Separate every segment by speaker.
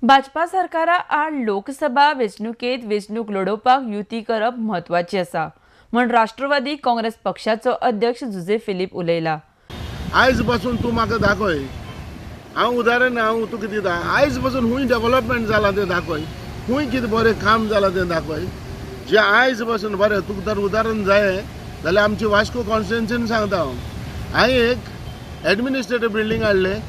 Speaker 1: भाजपा सरकारा आड लोकसभा वेंचणुकेत वेंचणूक लडोवपाक युती करप म्हत्वाची आसा म्हण राष्ट्रवादी काँग्रेस पक्षाचो अध्यक्ष जुझे फिलीप उलयला।
Speaker 2: आयज पासून तूं म्हाका दाखय, हांव उदाहरण हांव तुका दिता, आयज पासून खूंय डेवलपमेंट जालां तें दाखय, खूंय कितें बरें काम जालां तें दाखय। जे आयज पासून बरें तुका जर उदाहरण जाय जाल्यार आमची वास्को कॉन्स्टिट्युएन्सीन सांगता हांव, हांवें एक एडमिनिस्ट्रेटीव बिल्डींग हाडलें,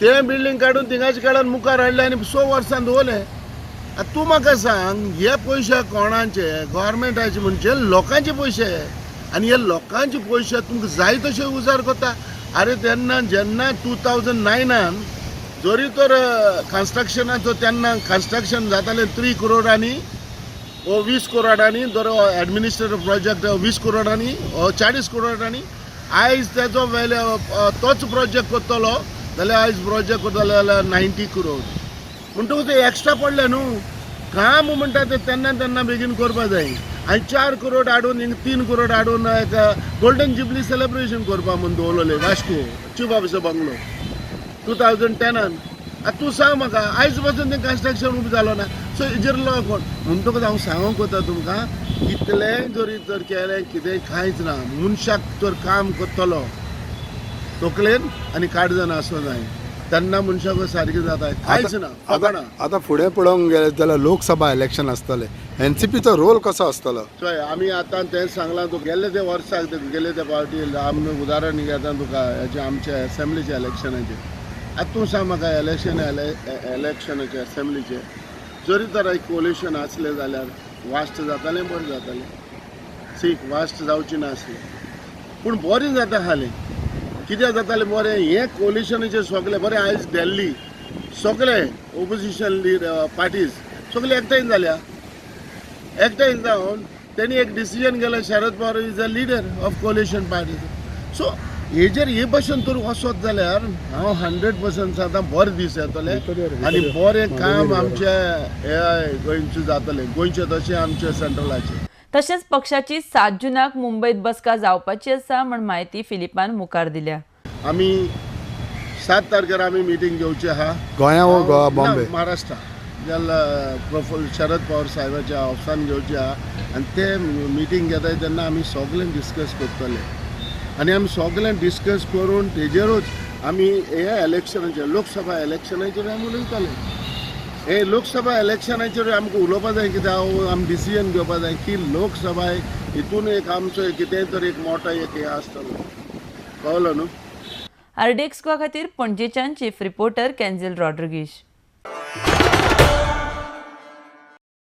Speaker 2: तें बिल्डींग काडून थिंगाचे काडून मुखार हाडलें आनी 6 वर्सां दवरलें। आतां तूं म्हाका सांग, हे पयशे कोणाचे? गोवोरमेंटाचे म्हणजे लोकांचे पयशे, आनी हे लोकांचे पयशे तुमकां जाय तशे उजार करता। अरे तेन्ना जेन्ना 2009 जरी तर कन्स्ट्रक्शनाचो तेन्ना कन्स्ट्रक्शन जातालें 3 करोडांनी ओ 20 करोडांनी, जर एडमिनिस्ट्रेटीव प्रोजेक्ट 20 करोडांनी ओ 40 करोडांनी, आयज तेजो वेल्यू तोच प्रोजेक्ट करतलो जाल्यार आयज प्रोजेक्ट करतलो जाल्यार 90 करोड, म्हणटकूच ते एक्स्ट्रा पडले न्हू। काम म्हणटा तें तेन्ना तेन्ना बेगीन करपा जाय। आनी 4 करोड हाडून हिंगा 3 करोड हाडून एक गोल्डन जुबली सेलिब्रेशन करपा म्हूण दवरलें वास्को चीफ ऑफिसर बंगलो 2010. आतां तूं सांग म्हाका, आयज पासून तें कन्स्ट्रक्शन उबें जालो ना, सो हेजेर लॉ कोण? म्हणटकूच हांव सांगूंक वता तुमकां, कितलेंय जरी तर केलें कितेंय कांयच ना, मनशाक तर काम करतलो तकलेन आनी काळजान आसूं जाय, तेन्ना मनशाक सारकें जाता, कांयच ना।
Speaker 3: आतां फुडें पळोवंक गेलें जाल्यार लोकसभा इलेक्शन आसतलें, एनसीपीचो रोल कसो आसतलो?
Speaker 2: चोय आमी आतां तेंच सांगलां तुका, गेल्ले ते वर्साक गेल्ले ते पावटी आमी उदाहरण घेता तुका हेचे आमच्या एसेंब्लीच्या इलेक्शनाचें। आतां तूं सांग म्हाका, इलेक्शनाचे एसेंब्लीचे जरी तर एक कोलिशन आसलें जाल्यार वास्ट जातालें, बरें जातालें, सीक वास्ट जावची नासली, पूण बरें जाता आसलें। कित्याक जातालें बरें? हें कोलिशनाचें सगळें बरें। आयज दिल्ली सगळे ओपोजिशन लीडर पार्टीज सगळे एकठांय जाल्या, एकठांय जावन तेणी एक डिसिजन केलें, Sharad Pawar is a leader of coalition parties. So हेजेर हे भशेन तर वचत जाल्यार हांव 100% सांगता बरें दीस येतले आनी बरें काम आमचें गोंयचें जातलें, गोंयचें तशें आमचें सेंट्रलाचें।
Speaker 1: तशेंच पक्षाची 7 जूनाक मुंबयत बसका जावपाची आसा म्हण म्हायती फिलिपान मुखार दिल्या।
Speaker 2: आमी 7 तारखेर आमी मिटींग घेवची आहा,
Speaker 3: गोंया वो गोवा बॉम्बे
Speaker 2: महाराष्ट्र जाल्यार शरद पवार साहेबाच्या ऑफिसान घेवची आहा आनी ते मिटींग घेताय तेन्ना आमी सगळें डिस्कस करतले आनी आमी सगळें डिस्कस करून तेजेरूच आमी हे इलेक्शनाचेर लोकसभा इलेक्शनाचेर आमी उलयतले। हे लोकसभा इलेक्शनाचेर आमकां उलोवपा जाय, कित्याक आमी डिसिजन घेवपा जाय की लोकसभा हितून एक आमचो कितेंय तर एक मोटो एक हें आसतलो, कळ्ळो न्हू।
Speaker 1: आरडीएक्स गोवा खातीर पणजेच्यान चीफ रिपोर्टर कॅन्झल रॉड्रिगीश।